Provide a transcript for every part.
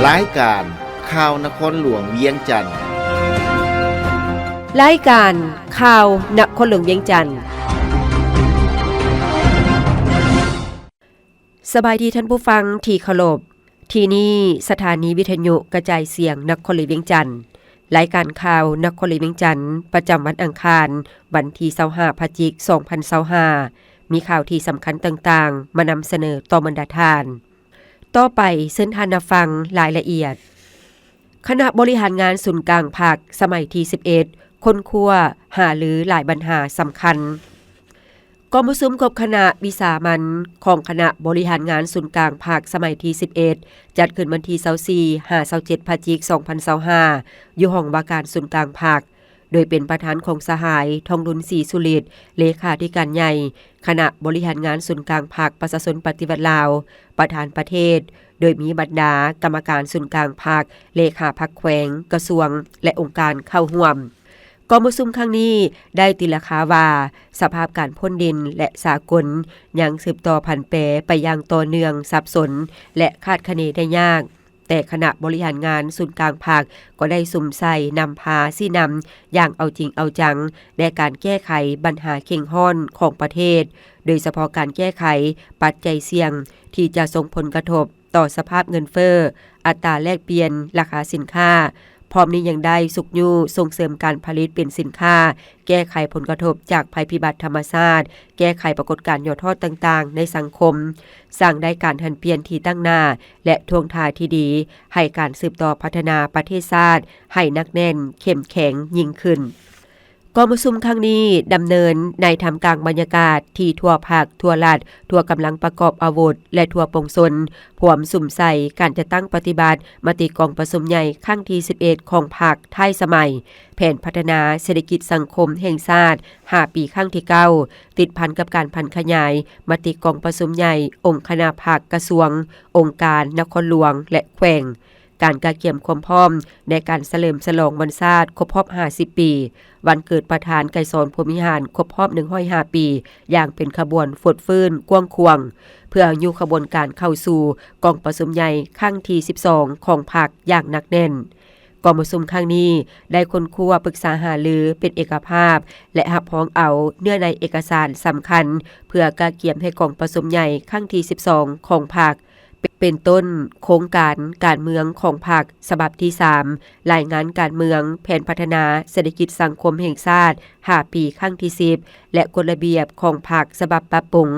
ລາຍການຂ່າວນະຄອນຫຼວງວຽງຈັນ. ລາຍການຂ່າວນະຄອນຫຼວງວຽງຈັນ. ສະບາຍດີທ່ານຜູ້ຟັງທີ່ເຄົາລົບ. ທີ່ນີ້ສະຖານີວິທະຍຸກະຈາຍສຽງນະຄອນຫຼວງວຽງຈັນ. ລາຍການຂ່າວນະຄອນຫຼວງວຽງຈັນ ປະຈຳວັນອັງຄານ, ວັນທີຊາວຫ້າ ພະຈິກ ສອງພັນຊາວຫ້າ ມີຂ່າວທີ່ສຳຄັນຕ່າງໆ ມານຳສະເໜີຕໍ່ບັນດາທ່ານ. ຕໍ່ໄປເຊີນທ່ານຮັບຟັງລາຍລະອຽດ. ຄະນະບໍລິຫານງານສູນກາງພັກສະໄໝທີສິບເອັດ ຄົ້ນຄວ້າຫາລືຫຼາຍບັນຫາສຳຄັນ. ກອງປະຊຸມຄົບຄະນະວິສາມັນຂອງຄະນະບໍລິຫານງານສູນກາງພັກສະໄໝທີສິບເອັດ ຈັດຂຶ້ນວັນທີຊາວສີ່ ຫາ ຊາວເຈັດ ພະຈິກ ສອງພັນຊາວຫ້າ ຢູ່ຫ້ອງວ່າການສູນກາງພັກ. ໂດຍເປັນປະທານຂອງສະຫາຍ ທອງລຸນ ສີສຸລິດ ເລຂາທິການໃຫຍ່ຄະນະບໍລິຫານງານສູນກາງພັກປະຊາຊົນປະຕິວັດລາວ, ປະທານປະເທດ, ໂດຍມີບັນດາກຳມະການສູນກາງພັກ, ເລຂາພັກແຂວງ, ກະຊວງ ແລະ ອົງການເຂົ້າຮ່ວມ. ກອງປະຊຸມຄັ້ງນີ້ໄດ້ຕີລາຄາວ່າ ສະພາບການພົ້ນດິນ ແລະ ສາກົນ ຍັງສືບຕໍ່ຜັນແປໄປຢ່າງຕໍ່ເນື່ອງ, ສັບສົນ ແລະ ຄາດຄະເນໄດ້ຍາກ. ແຕ່ຄະນະບໍລິຫານງານສູນກາງພັກກໍໄດ້ສຸມໃສ່ນຳພາຊີ້ນຳຢ່າງເອົາຈິງເອົາຈັງ ແລະ ການແກ້ໄຂບັນຫາເຄັ່ງຮ້ອນຂອງປະເທດ, ໂດຍສະເພາະການແກ້ໄຂປັດໄຈສ່ຽງທີ່ຈະສົ່ງຜົນກະທົບຕໍ່ສະພາບເງິນເຟີ້, ອັດຕາແລກປ່ຽນ, ລາຄາສິນຄ້າ. ພ້ອມນີ້ຍັງໄດ້ຊຸກຍູ້ສົ່ງເສີມການຜະລິດເປັນສິນຄ້າ, ແກ້ໄຂຜົນກະທົບຈາກໄພພິບັດທຳມະຊາດ, ແກ້ໄຂປາກົດການຫຍໍ້ທໍ້ຕ່າງໆໃນສັງຄົມ, ສ້າງໄດ້ການຫັນປ່ຽນທີ່ຕັ້ງໜ້າ ແລະ ທ່ວງທ່າທີ່ດີ ໃຫ້ການສືບຕໍ່ພັດທະນາປະເທດຊາດໃຫ້ໜັກແໜ້ນ, ເຂັ້ມແຂງຍິ່ງຂຶ້ນ. ກອງປະຊຸມຄັ້ງນີ້ດຳເນີນໃນທ່າມກາງບັນຍາກາດທີ່ທົ່ວພັກ, ທົ່ວລັດ, ທົ່ວກຳລັງປະກອບອາວຸດ ແລະ ທົ່ວປວງຊົນ ພວມສຸມໃສ່ການຈັດຕັ້ງປະຕິບັດມະຕິກອງປະຊຸມໃຫຍ່ຄັ້ງທີສິບເອັດຂອງພັກທ້າຍສະໄໝ, ແຜນພັດທະນາເສດຖະກິດສັງຄົມແຫ່ງຊາດຫ້າປີຄັ້ງທີເກົ້າ, ຕິດພັນກັບການຜັນຂະຫຍາຍມະຕິກອງປະຊຸມໃຫຍ່ອົງຄະນະພັກ, ກະຊວງ, ອົງການ, ນະຄອນຫຼວງ ແລະ ແຂວງ. ການກະກຽມຄວາມພ້ອມໃນການສະເຫຼີມສະຫຼອງວັນຊາດຄົບຮອບຫ້າສິບປີ, ວັນເກີດປະທານໄກສອນ ພົມວິຫານ ຄົບຮອບໜຶ່ງຮ້ອຍຫ້າປີ ຢ່າງເປັນຂະບວນຟົດຟື້ນກວ້າງຂວາງ, ເພື່ອຍູ້ຂະບວນການເຂົ້າສູ່ກອງປະຊຸມໃຫຍ່ຄັ້ງທີສິບສອງຂອງພັກຢ່າງໜັກແໜ້ນ. ກອງປະຊຸມຄັ້ງນີ້ໄດ້ຄົ້ນຄວ້າ, ປຶກສາຫາລືເປັນເອກະພາບ ແລະ ຮັບຮອງເອົາເນື້ອໃນເອກະສານສຳຄັນ ເພື່ອກະກຽມໃຫ້ກອງປະຊຸມໃຫຍ່ຄັ້ງທີສິບສອງຂອງພັກ ເປັນຕົ້ນໂຄງການການເມືອງຂອງພັກສະບັບທີສາມ, ລາຍງານການເມືອງ, ແຜນພັດທະນາເສດຖະກິດສັງຄົມແຫ່ງຊາດຫ້າປີຄັ້ງທີສິບ ແລະ ກົດລະບຽບຂອງພັກສະບັບປັບປຸງ.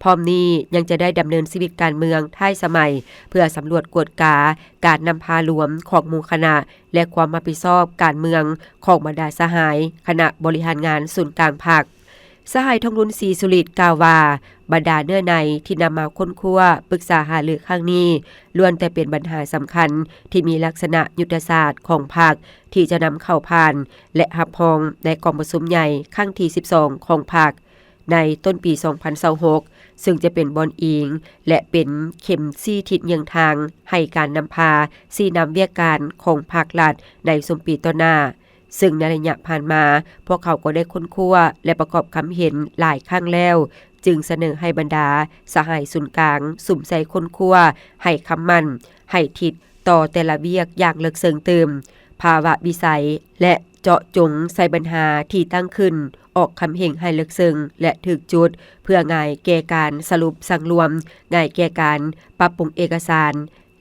ພ້ອມນີ້ຍັງຈະໄດ້ດຳເນີນຊີວິດການເມືອງທ້າຍສະໄໝ ເພື່ອສຳຫຼວດກວດກາການນຳພາລວມຂອງໝູ່ຄະນະ ແລະ ຄວາມຮັບຜິດຊອບການເມືອງຂອງບັນດາສະຫາຍຄະນະບໍລິຫານງານສູນກາງພັກ. ສະຫາຍ ທອງລຸນ ສີສຸລິດ ກ່າວວ່າ ບັນດາເນື້ອໃນທີ່ນຳມາຄົ້ນຄວ້າ, ປຶກສາຫາລືຄັ້ງນີ້ ລ້ວນແຕ່ເປັນບັນຫາສຳຄັນທີ່ມີລັກສະນະຍຸດທະສາດຂອງພັກທີ່ຈະນຳເຂົ້າຜ່ານ ແລະ ຮັບຮອງໃນກອງປະຊຸມໃຫຍ່ຄັ້ງທີສິບສອງຂອງພັກໃນຕົ້ນປີສອງພັນຊາວຫົກ ເຊິ່ງຈະເປັນບ່ອນອີງ ແລະ ເປັນເຂັມຊີ້ທິດເຍືອງທາງໃຫ້ການນຳພາຊີ້ນຳວຽກການຂອງພັກລັດໃນຊຸມປີຕໍ່ໜ້າ. ເຊິ່ງໃນໄລຍະຜ່ານມາ, ພວກເຂົາກໍໄດ້ຄົ້ນຄວ້າ ແລະ ປະກອບຄຳເຫັນຫຼາຍຄັ້ງແລ້ວ, ຈຶ່ງສະເໜີໃຫ້ບັນດາສະຫາຍສູນກາງສຸມໃສ່ຄົ້ນຄວ້າ, ໃຫ້ຄຳໝັ້ນ, ໃຫ້ທິດຕໍ່ແຕ່ລະວຽກຢ່າງເລິກເຊິ່ງຕື່ມ, ພາວະວິໄສ ແລະ ເຈາະຈົງໃສ່ບັນຫາທີ່ຕັ້ງຂຶ້ນ, ອອກຄຳເຫັງໃຫ້ເລິກເຊິ່ງ ແລະ ຖືກຈຸດ, ເພື່ອງ່າຍແກ່ການສະຫຼຸບສັງລວມ, ງ່າຍແກ່ການປັບປຸງເອກະສານ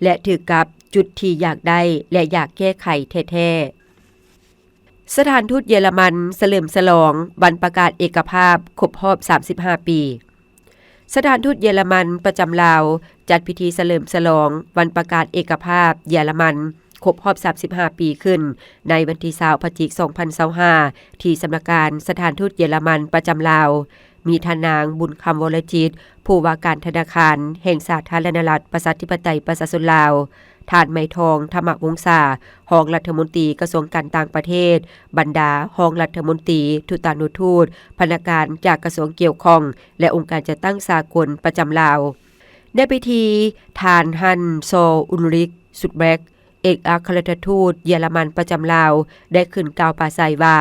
ແລະ ຖືກກັບຈຸດທີ່ຢາກໄດ້ ແລະ ຢາກແກ້ໄຂແທ້ໆ. ສະຖານທູດເຢຍລະມັນສະເຫຼີມສະຫຼອງວັນປະກາດເອກະພາບຄົບຮອບສາມສິບຫ້າປີ. ສະຖານທູດເຢຍລະມັນປະຈຳລາວ ຈັດພິທີສະເຫຼີມສະຫຼອງວັນປະກາດເອກະພາບເຢຍລະມັນຄົບຮອບສາມສິບຫ້າປີຂຶ້ນ ໃນວັນທີຊາວ ພະຈິກ ສອງພັນຊາວຫ້າ ທີ່ສຳນັກງານສະຖານທູດເຢຍລະມັນປະຈຳລາວ. ມີທ່ານນາງ ບຸນຄຳ ວໍລະຈິດ ຜູ້ວ່າການທະນາຄານແຫ່ງສາທາລະນະລັດ ປະຊາທິປະໄຕ ປະຊາຊົນລາວ, ທ່ານ ໄມທອງ ທຳມະວົງສາ ຮອງລັດຖະມົນຕີກະຊວງການຕ່າງປະເທດ, ບັນດາຮອງລັດຖະມົນຕີ, ທູຕານຸທູດ, ພະນັກງານຈາກກະຊວງກ່ຽວຂ້ອງ ແລະ ອົງການຈັດຕັ້ງສາກົນປະຈຳລາວ. ໃນພິທີ, ທ່ານ ຮັນ ຊໍ ອຸນລິກ ຊຸດແບັກ ເອກອັກຄະລັດຖະທູດເຢຍລະມັນປະຈຳລາວ ໄດ້ຂຶ້ນກ່າວປາໄສວ່າ,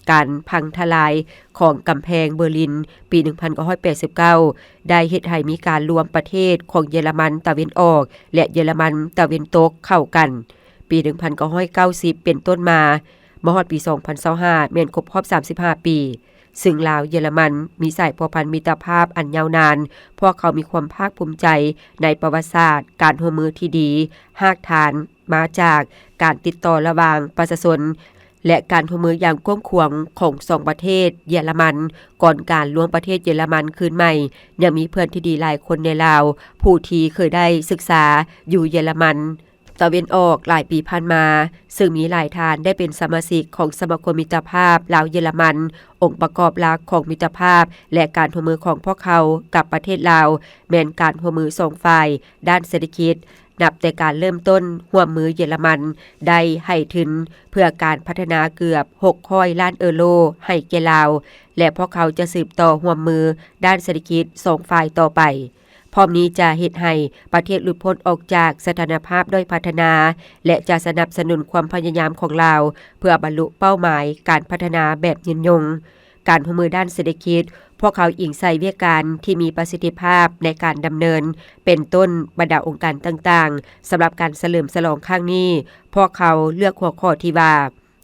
ການພັງທະລາຍຂອງກຳແພງເບີລິນປີໜຶ່ງພັນເກົ້າຮ້ອຍແປດສິບເກົ້າ ໄດ້ເຮັດໃຫ້ມີການລວມປະເທດຂອງເຢຍລະມັນຕາເວັນອອກ ແລະ ເຢຍລະມັນຕາເວັນຕົກເຂົ້າກັນ. ປີໜຶ່ງພັນເກົ້າຮ້ອຍເກົ້າສິບເປັນຕົ້ນມາ ມາຮອດປີສອງພັນຊາວຫ້າ ແມ່ນຄົບຮອບສາມສິບຫ້າປີ, ຊຶ່ງລາວເຢຍລະມັນມີສາຍພົວພັນມິດຕະພາບອັນຍາວນ. ພວກເຂົາມີຄວາມພາກພູມໃຈໃນປະຫວັດສາດການຮ່ວມມືທີ່ດີ, ຮາກຖານມາຈາກການຕິດຕໍ່ລະຫວ່າງປະຊາຊົນ ແລະ ການຮ່ວມມືຢ່າງກວ້າງຂວາງຂອງສອງປະເທດ. ເຢຍລະມັນ, ກ່ອນການລວມປະເທດເຢຍລະມັນຄືນໃໝ່, ຍັງມີເພື່ອນທີ່ດີຫຼາຍຄົນໃນລາວ ຜູ້ທີ່ເຄີຍໄດ້ສຶກສາຢູ່ເຢຍລະມັນຕາເວັນອອກຫຼາຍປີຜ່ານມາ, ຊຶ່ງມີຫຼາຍທ່ານໄດ້ເປັນສະມາຊິກຂອງສະມາຄົມມິດຕະພາບລາວເຢຍລະມັນ. ອົງປະກອບຫຼັກຂອງມິດຕະພາບ ແລະ ການຮ່ວມມືຂອງພວກເຂົາກັບປະເທດລາວ ແມ່ນການຮ່ວມມືສອງຝ່າຍດ້ານເສດຖະກິດ. ນັບແຕ່ການເລີ່ມຕົ້ນຮ່ວມມື, ເຢຍລະມັນໄດ້ໃຫ້ທຶນເພື່ອການພັດທະນາເກືອບຫົກຮ້ອຍລ້ານເອີໂຣໃຫ້ແກ່ລາວ ແລະ ພວກເຂົາຈະສືບຕໍ່ຮ່ວມມືດ້ານເສດຖະກິດສອງຝ່າຍຕໍ່ໄປ. ພ້ອມນີ້ຈະເຮັດໃຫ້ປະເທດຫຼຸດພົ້ນອອກຈາກສະຖານະພາບດ້ອຍພັດທະນາ ແລະ ຈະສະໜັບສະໜູນຄວາມພະຍາຍາມຂອງລາວ ເພື່ອບັນລຸເປົ້າໝາຍການພັດທະນາແບບຍືນຍົງ. ການຮ່ວມມືດ້ານເສດຖະກິດ, ພວກເຂົາອີງໃສ່ວຽກການທີ່ມີປະສິດທິພາບໃນການດຳເນີນ, ເປັນຕົ້ນບັນດາອົງການຕ່າງໆ. ສຳລັບການສະເຫຼີມສະຫຼອງຄັ້ງນີ້, ພວກເຂົາເລືອກຫົວຂໍ້ທີ່ວ່າ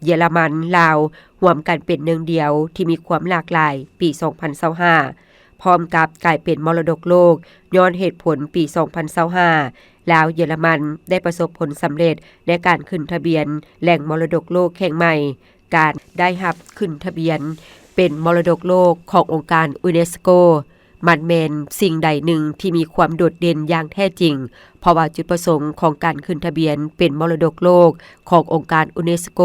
ເຢຍລະມັນ-ລາວ ຮ່ວມກັນເປັນໜຶ່ງດຽວທີ່ມີຄວາມຫຼາກຫຼາຍ ປີສອງພັນຊາວຫ້າ ພ້ອມກັບກາຍເປັນມໍລະດົກໂລກ. ຍ້ອນເຫດຜົນ, ປີສອງພັນຊາວຫ້າ ລາວ-ເຢຍລະມັນໄດ້ປະສົບຜົນສຳເລັດໃນການຂຶ້ນທະບຽນແຫຼ່ງມໍລະດົກໂລກແຫ່ງໃໝ່. ການໄດ້ຮັບຂຶ້ນທະບຽນເປັນມໍລະດົກໂລກຂອງອົງການຢູເນສໂກ ມັນແມ່ນສິ່ງໃດໜຶ່ງທີ່ມີຄວາມໂດດເດັ່ນຢ່າງແທ້ຈິງ, ເພາະວ່າຈຸດປະສົງຂອງການຂຶ້ນທະບຽນເປັນມໍລະດົກໂລກຂອງອົງການຢູເນສໂກ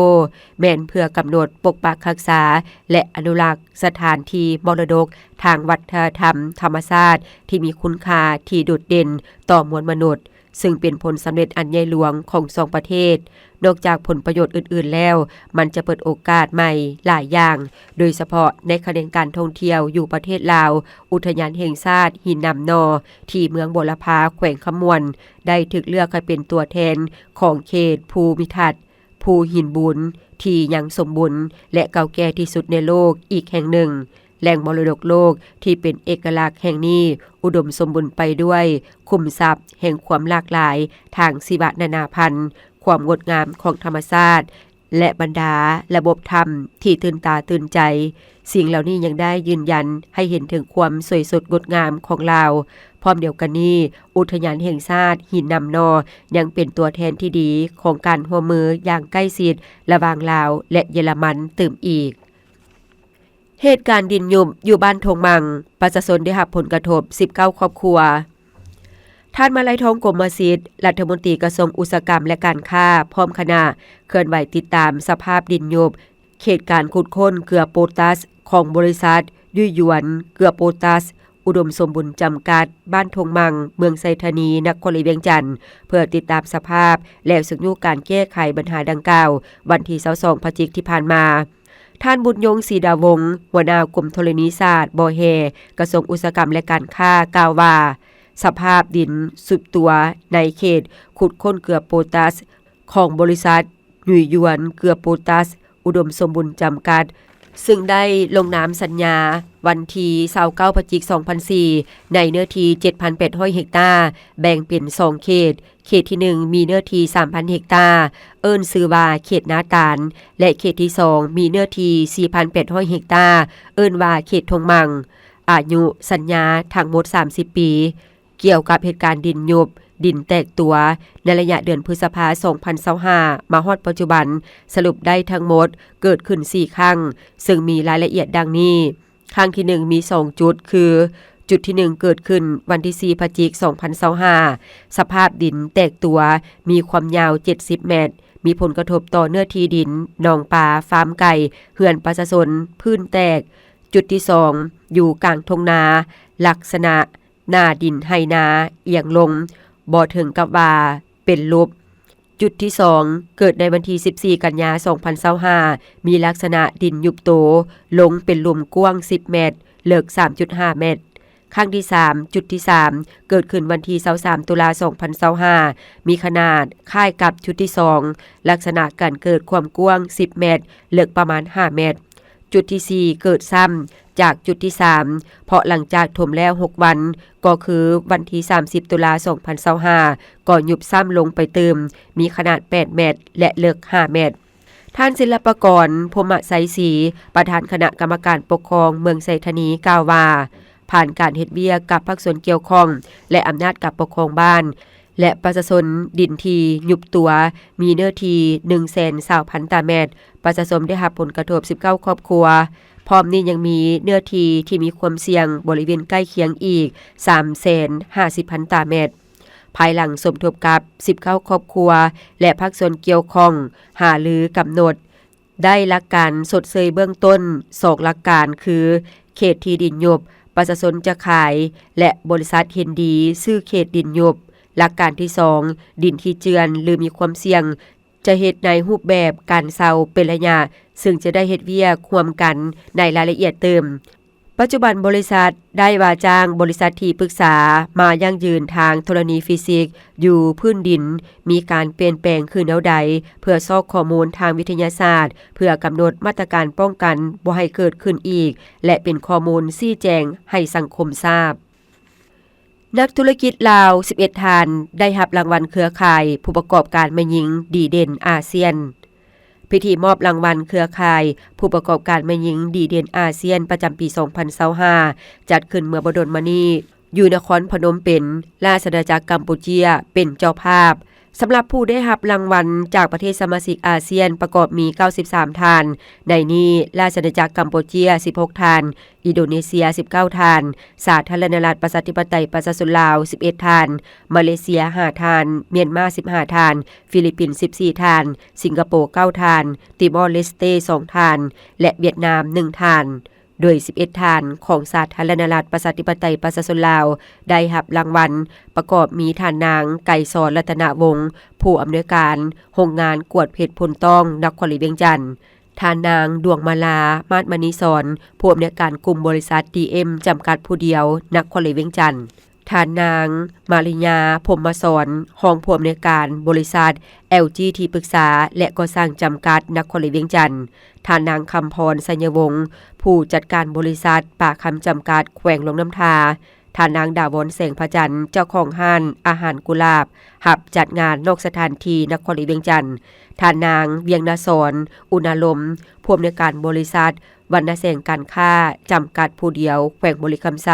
ແມ່ນເພື່ອກຳນົດ, ປົກປັກຮັກສາ ແລະ ອະນຸລັກສະຖານທີ່ມໍລະດົກທາງວັດທະນະທຳທຳມະຊາດທີ່ມີຄຸນຄ່າທີ່ໂດດເດັ່ນຕໍ່ມວນມະນຸດ, ຊຶ່ງເປັນຜົນສຳເລັດອັນໃຫຍ່ຫຼວງຂອງສອງປະເທດ. ນອກຈາກຜົນປະໂຫຍດອື່ນໆແລ້ວ, ມັນຈະເປີດໂອກາດໃໝ່ຫຼາຍຢ່າງ, ໂດຍສະເພາະໃນຂະແໜງການທ່ອງທ່ຽວຢູ່ປະເທດລາວ. ອຸທະຍານແຫ່ງຊາດຫີນໜາມໜໍ່ ທີ່ເມືອງບົວລະພາ ແຂວງຄຳມ່ວນ ໄດ້ຖືກເລືອກໃຫ້ເປັນຕົວແທນຂອງເຂດພູມິທັດ ພູຫີນບູນ ທີ່ຍັງສົມບູນ ແລະ ເກົ່າແກ່ທີ່ສຸດໃນໂລກອີກແຫ່ງໜຶ່ງ. ແຫຼ່ງມໍລະດົກໂລກທີ່ເປັນເອກະລັກແຫ່ງນີ້ ອຸດົມສົມບູນໄປດ້ວຍຂຸມຊັບແຫ່ງຄວາມຫຼາກຫຼາຍທາງຊີວະນານາພັນ, ຄວາມງົດງາມຂອງທຳມະຊາດ ແລະ ບັນດາລະບົບຖ້ຳທີ່ຕື່ນຕາຕື່ນໃຈ. ສິ່ງເຫຼົ່ານີ້ຍັງໄດ້ຢືນຢັນໃຫ້ເຫັນເຖິງຄວາມສວຍສົດງົດງາມຂອງລາວ. ພ້ອມດຽວກັນນີ້, ອຸທະຍານແຫ່ງຊາດຫີນໜາມໜໍ່ ຍັງເປັນຕົວແທນທີ່ດີຂອງການຮ່ວມມືຢ່າງໃກ້ຊິດລະຫວ່າງລາວ ແລະ ເຢຍລະມັນຕື່ມອີກ. ເຫດການດິນຍຸບຢູ່ບ້ານທົ່ງມັງ, ປະຊາຊົນໄດ້ຮັບຜົນກະທົບສິບເກົ້າຄອບຄົວ. ທ່ານ ມາໄລທອງ ກົມມະສິດ, ລັດຖະມົນຕີກະຊວງອຸດສາຫະກຳ ແລະ ການຄ້າ ພ້ອມຄະນະ ເຄື່ອນໄຫວຕິດຕາມສະພາບດິນຍຸບເຂດການຂຸດຄົ້ນເກືອໂປຕັສຂອງບໍລິສັດ ຍຸຍຢວນເກືອໂປຕັສ ອຸດົມສົມບູນຈຳກັດ ບ້ານທົ່ງມັງ, ເມືອງໄຊທານີ, ນະຄອນຫຼວງວຽງຈັນ ເພື່ອຕິດຕາມສະພາບ ແລະ ຊຸກຍູ້ການແກ້ໄຂບັນຫາດັ່ງກ່າວ ວັນທີຊາວສອງ ພະຈິກທີ່ຜ່ານມາ. ທ່ານ ບຸນຍົງ ສີດາວົງ, ຫົວໜ້າກົມທໍລະນີສາດບໍ່ແຮ່ ກະຊວງອຸດສາຫະກຳ ແລະ ການຄ້າ ກ່າວວ່າ ສະພາບດິນຊຸດຕົວໃນເຂດຂຸດຄົ້ນເກືອໂປຕັສຂອງບໍລິສັດ ຫຍຸຍຢວນເກືອໂປຕັສ ອຸດົມສົມບູນຈຳກັດ ຊຶ່ງໄດ້ລົງນາມສັນຍາວັນທີຊາວເກົ້າ ພະຈິກ ສອງພັນສີ່ ໃນເນື້ອທີ່ເຈັດພັນແປດຮ້ອຍເຮັກຕາ, ແບ່ງເປັນສອງເຂດ, ເຂດທີໜຶ່ງ ມີເນື້ອທີ່ສາມພັນເຮັກຕາ, ເອີ້ນຊື່ວ່າເຂດນາຕານ ແລະ ເຂດທີສອງ ມີເນື້ອທີ່ສີ່ພັນແປດຮ້ອຍເຮັກຕາ, ເອີ້ນວ່າເຂດທົ່ງມັງ. ອາຍຸສັນຍາທັງໝົດສາມສິບປີ. ກ່ຽວກັບເຫດການດິນຍຸບ, ດິນແຕກຕົວ ໃນໄລຍະເດືອນພຶດສະພາ ສອງພັນຊາວຫ້າ ມາຮອດປັດຈຸບັນ, ສະຫຼຸບໄດ້ທັງໝົດເກີດຂຶ້ນສີ່ຄັ້ງ, ເຊິ່ງມີລາຍລະອຽດດັ່ງນີ້. ຄັ້ງທີໜຶ່ງ ມີສອງຈຸດ ຄື ຈຸດທີໜຶ່ງ ເກີດຂຶ້ນວັນທີສີ່ ພະຈິກ ສອງພັນຊາວຫ້າ, ສະພາບດິນແຕກຕົວ, ມີຄວາມຍາວເຈັດສິບແມັດ, ມີຜົນກະທົບຕໍ່ເນື້ອທີ່ດິນ, ໜອງປາ, ຟາມໄກ່, ເຮືອນປະຊາຊົນ, ພື້ນແຕກ. ຈຸດທີສອງ ຢູ່ກາງທົ່ງນາ, ລັກສະນະ ໜ້າດິນໄຮ່ນາອຽງລົງ, ບໍ່ເຖິງກັບວ່າເປັນຫຼຸບ. ຈຸດທີສອງ ເກີດໃນວັນທີສິບສີ່ ກັນຍາ ສອງພັນຊາວຫ້າ ມີລັກສະນະດິນຍຸບໂຕລົງເປັນຫຼຸມກວ້າງສິບແມັດ, ເລິກສາມຈຸດຫ້າແມັດ. ຄັ້ງທີສາມ ຈຸດທີສາມ ເກີດຂຶ້ນວັນທີຊາວສາມ ຕຸລາ ສອງພັນຊາວຫ້າ ມີຂະໜາດຄ້າຍກັບຈຸດທີສອງ, ລັກສະນະການເກີດຄວາມກວ້າງສິບແມັດ, ເລິກປະມານຫ້າແມັດ. ຈຸດທີສີ່ເກີດຊ້ຳຈາກຈຸດທີສາມ ເພາະຫຼັງຈາກຖົມແລ້ວຫົກວັນ ກໍຄືວັນທີສາມສິບ ຕຸລາ ສອງພັນຊາວຫ້າ ກໍຍຸບຊ້ຳລົງໄປຕື່ມ ມີຂະໜາດແປດແມັດ ແລະ ເລິກຫ້າແມັດ. ທ່ານ ສິນລະປະກອນ ພົມມະໄຊສີ ປະທານຄະນະກຳມະການປົກຄອງເມືອງໄຊທານີ ກ່າວວ່າ ຜ່ານການເຮັດວຽກກັບພາກສ່ວນກ່ຽວຂ້ອງ ແລະ ອຳນາດການປົກຄອງບ້ານ ແລະ ປະຊາຊົນ ດິນທີ່ຍຸບຕົວມີເນື້ອທີ່ໜຶ່ງແສນຊາວພັນຕາແມັດ, ປະຊາຊົນໄດ້ຮັບຜົນກະທົບສິບເກົ້າຄອບຄົວ, ພ້ອມນີ້ຍັງມີເນື້ອທີ່ທີ່ມີຄວາມສ່ຽງບໍລິເວນໃກ້ຄຽງອີກສາມແສນຫ້າສິບພັນຕາແມັດ. ພາຍຫຼັງສົມທົບກັບສິບເກົ້າຄອບຄົວ ແລະ ພາກສ່ວນກ່ຽວຂ້ອງ ຫາລືກຳນົດ ໄດ້ຫຼັກການຊົດເຊີຍເບື້ອງຕົ້ນສອງຫຼັກການ ຄື ເຂດທີ່ດິນຍຸບ ປະຊາຊົນຈະຂາຍ ແລະ ບໍລິສັດເຫັນດີຊື້ເຂດດິນຍຸບ. ຫຼັກການທີສອງ ດິນທີ່ເຈື່ອນ ຫຼື ມີຄວາມສ່ຽງ ຈະເຮັດໃນຮູບແບບການເຊົ່າເປັນໄລຍະ, ເຊິ່ງຈະໄດ້ເຮັດວຽກຮ່ວມກັນໃນລາຍລະອຽດຕື່ມ. ປັດຈຸບັນບໍລິສັດໄດ້ວ່າຈ້າງບໍລິສັດທີ່ປຶກສາມາຢັ້ງຢືນທາງທໍລະນີຟີຊິກຢູ່ພື້ນດິນ ມີການປ່ຽນແປງຄືແນວໃດ ເພື່ອຊອກຂໍ້ມູນທາງວິທະຍາສາດ ເພື່ອກຳນົດມາດຕະການປ້ອງກັນບໍ່ໃຫ້ເກີດຂຶ້ນອີກ ແລະ ເປັນຂໍ້ມູນຊີ້ແຈງໃຫ້ສັງຄົມຊາບ. ນັກທຸລະກິດລາວສິບເອັດທ່ານ ໄດ້ຮັບລາງວັນເຄືອຂ່າຍຜູ້ປະກອບການແມ່ຍິງດີເດັ່ນອາຊຽນ. ພິທີມອບລາງວັນເຄືອຂ່າຍຜູ້ປະກອບການແມ່ຍິງດີເດັ່ນອາຊຽນ ປະຈຳປີສອງພັນຊາວຫ້າ ຈັດຂຶ້ນເມື່ອບໍ່ດົນມານີ້ ຢູ່ນະຄອນພະນົມເປັນ, ລາຊະອານາຈັກກຳປູເຈຍເປັນເຈົ້າພາບ. ສຳລັບຜູ້ໄດ້ຮັບລາງວັນຈາກປະເທດສະມາຊິກອາຊຽນ ປະກອບມີເກົ້າສິບສາມທ່ານ, ໃນນີ້ລາຊະອານາຈັກກຳປູເຈຍສິບຫົກທ່ານ, ອິນໂດເນເຊຍສິບເກົ້າທ່ານ, ສາທາລະນະລັດປະຊາທິປະໄຕປະຊາຊົນລາວສິບເອັດທ່ານ, ມາເລເຊຍຫ້າທ່ານ, ມຽນມາສິບຫ້າທ່ານ, ຟີລິບປິນສິບສີ່ທ່ານ, ສິງກະໂປເກົ້າທ່ານ, ຕິມອລເລສເຕສອງທ່ານ ແລະ ຫວຽດນາມໜຶ່ງທ່ານ. ໂດຍສິບເອັດທ່ານຂອງສາທາລະນະລັດປະຊາທິປະໄຕປະຊາຊົນລາວ ໄດ້ຮັບລາງວັນ ປະກອບມີທ່ານນາງ ໄກສອນ ລັດຕະນະວົງ ຜູ້ອຳນວຍການໂຮງງານກວດເພັດໂພນຕ້ອງ ນະຄອນຫຼວງວຽງຈັນ, ທ່ານນາງ ດວງມາລາ ມາດມະນີສອນ ຜູ້ອຳນວຍການກຸ່ມບໍລິສັດ ດີເອັມ ຈຳກັດຜູ້ດຽວ ນະຄອນຫຼວງວຽງຈັນ, ທ່ານນາງ ມາລິຍາ ພົມມະສອນ ຮອງຜູ້ອຳນວຍການບໍລິສັດ ແອລຈີ ທີ່ປຶກສາ ແລະ ກໍ່ສ້າງຈຳກັດ ນະຄອນຫຼວງວຽງຈັນ, ທ່ານນາງ ຄຳພອນ ໄຊຍະວົງ ຜູ້ຈັດການບໍລິສັດ ປາຄຳຈຳກັດ ແຂວງຫຼວງນ້ຳທາ, ທ່ານນາງ ດາວອນ ແສງພະຈັນ ເຈົ້າຂອງຮ້ານອາຫານກຸຫຼາບ ຮັບຈັດງານນອກສະຖານທີ່ ນະຄອນຫຼວງວຽງຈັນ, ທ່ານນາງ ວຽງນະສອນ ອຸນາລົມ ຜູ້ອຳນວຍການບໍລິສັດ ວັນນະແສງການຄ້າ ຈຳກັດຜູ້ດຽວ ແຂວງບໍລິຄຳໄຊ,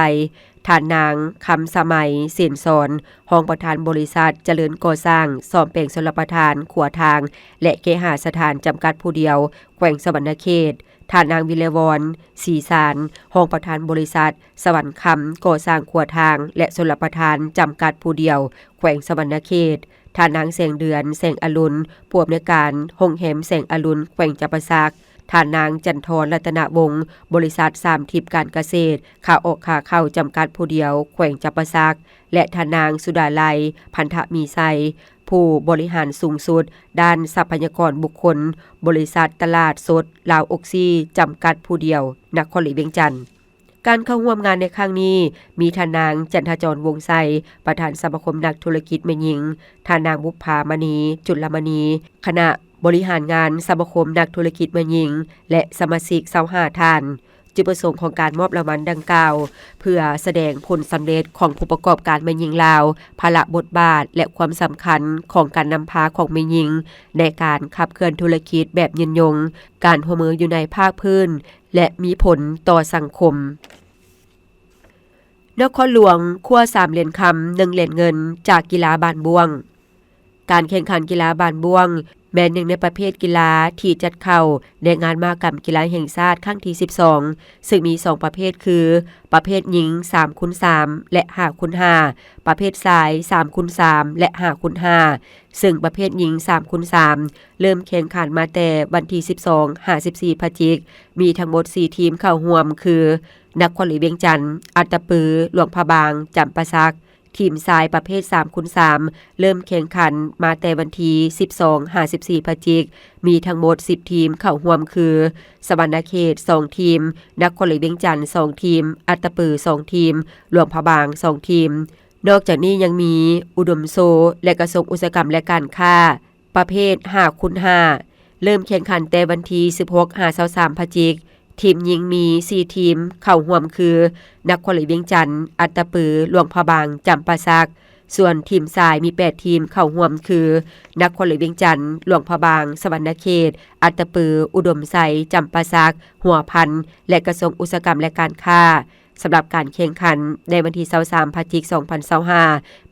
ທ່ານນາງ ຄຳສະໄໝ ເສນສອນ ຮອງປະທານບໍລິສັດ ຈະເລີນກໍ່ສ້າງ ສ້ອມແປງຊົນລະປະທານ ຂົວທາງ ແລະ ເຄຫະສະຖານ ຈຳກັດຜູ້ດຽວ ແຂວງສະຫວັນນະເຂດ, ທ່ານນາງ ວິໄລວອນ ສີສານ ຮອງປະທານບໍລິສັດ ສະຫວັນຄຳ ກໍ່ສ້າງຂົວທາງ ແລະ ຊົນລະປະທານ ຈຳກັດຜູ້ດຽວ ແຂວງສະຫວັນນະເຂດ, ທ່ານນາງ ແສງເດືອນ ແສງອະລຸນ ຜູ້ອຳນວຍການໂຮງແຮມແສງອະລຸນ ແຂວງຈຳປາສັກ, ທ່ານນາງ ຈັນທອນ ລັດຕະນະວົງ ບໍລິສັດສາມທິບການກະເສດ ຂາອອກຂາເຂົ້າ ຈຳກັດຜູ້ດຽວ ແຂວງຈຳປາສັກ ແລະ ທ່ານນາງ ສຸດາໄລ ພັນທະມີໄຊ ຜູ້ບໍລິຫານສູງສຸດດ້ານຊັບພະຍາກອນບຸກຄົນ ບໍລິສັດຕະຫຼາດສົດລາວອົກຊີ ຈຳກັດຜູ້ດຽວ ນະຄອນຫຼວງວຽງຈັນ. ການເຂົ້າຮ່ວມງານໃນຄັ້ງນີ້ ມີທ່ານນາງ ຈັນທະຈອນ ວົງໄຊ ປະທານສະມາຄົມນັກທຸລະກິດແມ່ຍິງ, ທ່ານນາງ ບຸບພາມະນີ ຈຸນລະມະນີ ຄະນະບໍລິຫານງານສະມາຄົມນັກທຸລະກິດແມ່ຍິງ ແລະ ສະມາຊິກຊາວຫ້າທ່ານ. ຈຸດປະສົງຂອງການມອບລາງວັນດັ່ງກ່າວ ເພື່ອສະແດງຜົນສຳເລັດຂອງຜູ້ປະກອບການແມ່ຍິງລາວ, ພາລະບົດບາດ ແລະ ຄວາມສຳຄັນຂອງການນຳພາຂອງແມ່ຍິງໃນການຂັບເຄື່ອນທຸລະກິດແບບຍືນຍົງ, ການຮ່ວມມືຢູ່ໃນພາກພື້ນ ແລະ ມີຜົນຕໍ່ສັງຄົມ. ນະຄອນຫຼວງ ຄວ້າສາມຫຼຽນຄຳ ໜຶ່ງຫຼຽນເງິນ ຈາກກິລາບານບ້ວງ. ການແຂ່ງຂັນກິລາບານບ້ວງ ແມ່ນໜຶ່ງໃນປະເພດກິລາທີ່ຈັດເຂົ້າໃນງານມະຫະກຳກິລາແຫ່ງຊາດຄັ້ງທີສິບສອງ ເຊິ່ງມີສອງປະເພດຄື ປະເພດຍິງສາມຄູນສາມ ແລະ ຫ້າຄູນຫ້າ, ປະເພດຊາຍສາມຄູນສາມ ແລະ ຫ້າຄູນຫ້າ ເຊິ່ງປະເພດຍິງສາມຄູນສາມ ເລີ່ມແຂ່ງຂັນມາແຕ່ວັນທີສິບສອງ ຫາ ສິບສີ່ ພະຈິກ, ມີທັງໝົດສີ່ທີມເຂົ້າຮ່ວມຄື ນະຄອນຫຼວງວຽງຈັນ, ອັດຕະປື, ຫຼວງພະບາງ, ຈຳປາສັກ. ທີມຊາຍປະເພດສາມຄູນສາມ ເລີ່ມແຂ່ງຂັນມາແຕ່ວັນທີສິບສອງ ຫາ ສິບສີ່ ພະຈິກ, ມີທັງໝົດສິບທີມເຂົ້າຮ່ວມຄື ສະຫວັນນະເຂດສອງທີມ, ນະຄອນຫຼວງວຽງຈັນສອງທີມ, ອັດຕະປືສອງທີມ, ຫຼວງພະບາງສອງທີມ. ນອກຈາກນີ້ຍັງມີ ອຸດົມໂຊ ແລະ ກະຊວງອຸດສາຫະກຳ ແລະ ການຄ້າ ປະເພດຫ້າຄູນຫ້າ ເລີ່ມແຂ່ງຂັນແຕ່ວັນທີສິບຫົກ ຫາ ຊາວສາມ ພະຈິກ. ທີມຍິງມີສີ່ທີມເຂົ້າຮ່ວມຄື ນະຄອນຫຼວງວຽງຈັນ, ອັດຕະປື, ຫຼວງພະບາງ, ຈຳປາສັກ. ສ່ວນທີມຊາຍມີແປດທີມເຂົ້າຮ່ວມຄື ນະຄອນຫຼວງວຽງຈັນ, ຫຼວງພະບາງ, ສະຫວັນນະເຂດ, ອັດຕະປື, ອຸດົມໄຊ, ຈຳປາສັກ, ຫົວພັນ ແລະ ກະຊວງອຸດສາຫະກຳ ແລະ ການຄ້າ. ສຳລັບການແຂ່ງຂັນໃນວັນທີຊາວສາມ ພະຈິກ ສອງພັນຊາວຫ້າ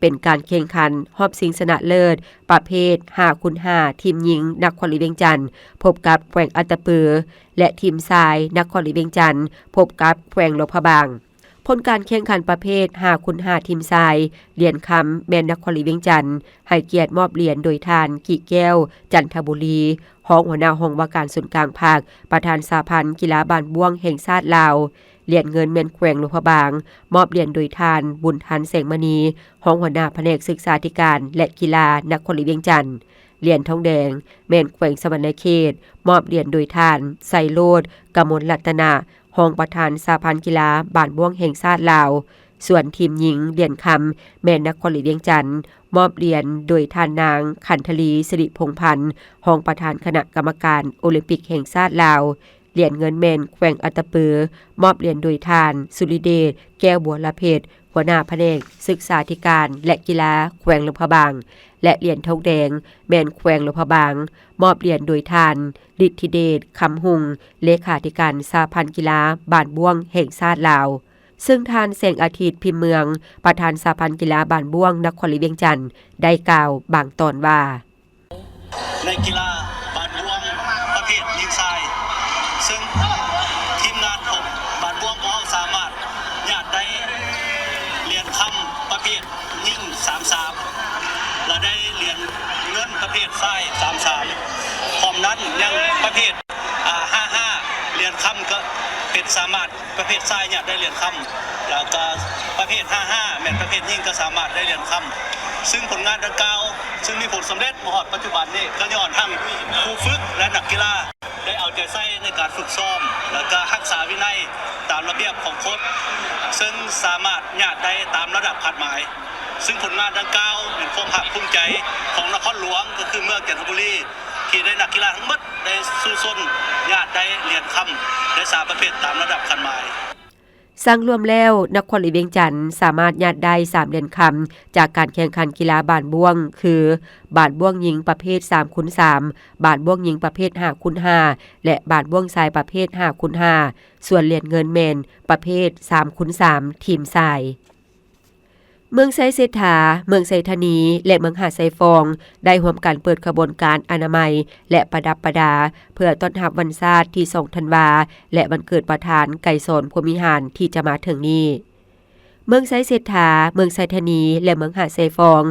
ເປັນການແຂ່ງຂັນຮອບຊິງຊະນະເລີດປະເພດຫ້າຄູນຫ້າ ທີມຍິງນະຄອນຫຼວງວຽງຈັນ ພົບກັບແຂວງອັດຕະປື ແລະ ທີມຊາຍນະຄອນຫຼວງວຽງຈັນ ພົບກັບແຂວງຫຼວງພະບາງ. ຜົນການແຂ່ງຂັນປະເພດຫ້າຄູນຫ້າ ທີມຊາຍ ຫຼຽນຄຳແມ່ນນະຄອນຫຼວງວຽງຈັນໃຫ້ກຽດມອບຫຼຽນໂດຍທ່ານ ກິແກ້ວ ຈັນທະບູລີ ຮອງຫົວໜ້າຫ້ອງວ່າການສູນກາງພັກ, ປະທານສະຫະພັນກິລາບານບ້ວງແຫ່ງຊາດລາວ. ຫຼຽນເງິນແມ່ນແຂວງຫຼວງພະບາງ ມອບຫຼຽນໂດຍທ່ານ ບຸນທັນ ແສງມະນີ ຮອງຫົວໜ້າພະແນກສຶກສາທິການ ແລະ ກິລານະຄອນຫຼວງວຽງຈັນ. ຫຼຽນທອງແດງແມ່ນແຂວງສະຫວັນນະເຂດ ມອບຫຼຽນໂດຍທ່ານ ໄຊໂລດ ກະມົນລັດຕະນະ ຮອງປະທານສະຫະພັນກິລາບານບ້ວງແຫ່ງຊາດລາວ. ສ່ວນທີມຍິງຫຼຽນຄຳແມ່ນນະຄອນຫຼວງວຽງຈັນ ມອບຫຼຽນໂດຍທ່ານນາງ ຂັນທະລີ ສິລິພົງພັນ ຮອງປະທານຄະນະກຳມະການໂອລິມປິກແຫ່ງຊາດລາວ. ຫຼຽນເງິນແມ່ນແຂວງອັດຕະປື ມອບຫຼຽນໂດຍທ່ານ ສຸລິເດດ ແກ້ວບົວລະເພັດ ຫົວໜ້າພະແນກສຶກສາທິການ ແລະ ກິລາແຂວງຫຼວງພະບາງ ແລະ ຫຼຽນທອງແດງແມ່ນແຂວງຫຼວງພະບາງ ມອບຫຼຽນໂດຍທ່ານ ລິດທິເດດ ຄຳຮຸ່ງ ເລຂາທິການສະຫະພັນກິລາບານບ້ວງແຫ່ງຊາດລາວ. ເຊິ່ງທ່ານ ແສງອາທິດ ພິມເມືອງ ປະທານສະຫະພັນກິລາບານບ້ວງນະຄອນຫຼວງວຽງຈັນ ໄດ້ກ່າວບາງຕອນວ່າ ໃນກິລາບານບ້ວງປະເພດຍິງຊາຍ ເຊິ່ງທີມງານຂອງບານບ້ວງຂອງເຮົາສາມາດຍາດໄດ້ຫຼຽນຄຳປະເພດຍິງສາມສາມ ແລະ ໄດ້ຫຼຽນເງິນປະເພດຊາຍສາມສາມ. ພ້ອມນັ້ນຍັງປະເພດ ອາ ຫ້າຫ້າ ຫຼຽນຄຳກໍເປັນສາມາດ ປະເພດຊາຍຍາດໄດ້ຫຼຽນຄຳ ແລ້ວກໍປະເພດຫ້າຫ້າ ແມ່ນປະເພດຍິງກໍສາມາດໄດ້ຫຼຽນຄຳ. ຊຶ່ງຜົນງານດັ່ງກ່າວ ຊຶ່ງມີຜົນສຳເລັດມາຮອດປັດຈຸບັນນີ້ ກໍຍ້ອນທັງຄູຝຶກ ແລະ ນັກກິລາໄດ້ເອົາໃຈໃສ່ໃນການຝຶກຊ້ອມ ແລ້ວກໍຮັກສາວິໄນຕາມລະບຽບຂອງກົດ ເຊິ່ງສາມາດຍາດໄດ້ຕາມລະດັບຄາດໝາຍ. ຊຶ່ງຜົນງານດັ່ງກ່າວເປັນຄວາມພາກພູມໃຈຂອງນະຄອນຫຼວງ ກໍຄືເມືອງຈັນທະບູລີ ທີ່ໄດ້ນັກກິລາທັງໝົດ ໄດ້ສູ້ຊົນຍາດໄດ້ຫຼຽນຄຳໄດ້ສາມປະເພດຕາມລະດັບຄາດໝາຍ. ສັງລວມແລ້ວ ນະຄອນຫຼວງວຽງຈັນສາມາດຍາດໄດ້ສາມຫຼຽນຄຳ ຈາກການແຂ່ງຂັນກິລາບານບ້ວງ ຄື ບານບ້ວງຍິງປະເພດສາມຄູນສາມ, ບານບ້ວງຍິງປະເພດຫ້າຄູນຫ້າ ແລະ ບານບ້ວງຊາຍປະເພດຫ້າຄູນຫ້າ, ສ່ວນຫຼຽນເງິນແມ່ນປະເພດສາມຄູນສາມ ທີມຊາຍ. ເມືອງໄຊເສດຖາ, ເມືອງໄຊທານີ ແລະ ເມືອງຫາດຊາຍຟອງ ໄດ້ຮ່ວມກັນເປີດຂະບວນການອະນາໄມ ແລະ ປະດັບປະດາ ເພື່ອຕ້ອນຮັບວັນຊາດທີສອງທັນວາ ແລະ ວັນເກີດປະທານໄກສອນ ພົມວິຫານ ທີ່ຈະມາເຖິງນີ້. ເມືອງໄຊເສດຖາ, ເມືອງໄຊທານີ ແລະ ເມືອງຫາດຊາຍຟອງ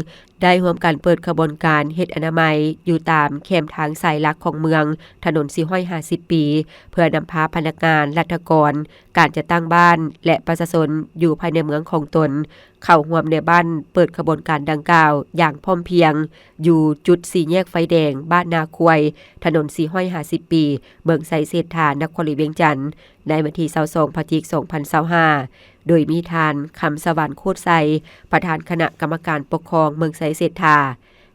ໄດ້ຮ່ວມກັນເປີດຂະບວນການເຮັດອະນາໄມ ຢູ່ຕາມແຄມທາງສາຍຫຼັກຂອງເມືອງ, ຖະໜົນສີ່ຮ້ອຍຫ້າສິບປີ ເພື່ອນຳພາພະນັກງານ, ລັດຖະກອນ, ການຈັດຕັ້ງບ້ານ ແລະ ປະຊາຊົນຢູ່ພາຍໃນເມືອງຂອງຕົນ ເຂົ້າຮ່ວມໃນບ້ານເປີດຂະບວນການດັ່ງກ່າວຢ່າງພ້ອມພຽງ ຢູ່ຈຸດສີ່ແຍກໄຟແດງ ບ້ານນາຄວາຍ, ຖະໜົນສີ່ຮ້ອຍຫ້າສິບປີ, ເມືອງໄຊເສດຖາ, ນະຄອນຫຼວງວຽງຈັນ, ໃນວັນທີຊາວສອງ ພະຈິກ ສອງພັນຊາວຫ້າ ໂດຍມີທ່ານ ຄຳສະຫວັນ ໂຄດໄຊ, ປະທານຄະນະກຳມະການປົກຄອງເມືອງໄຊເສດຖາ,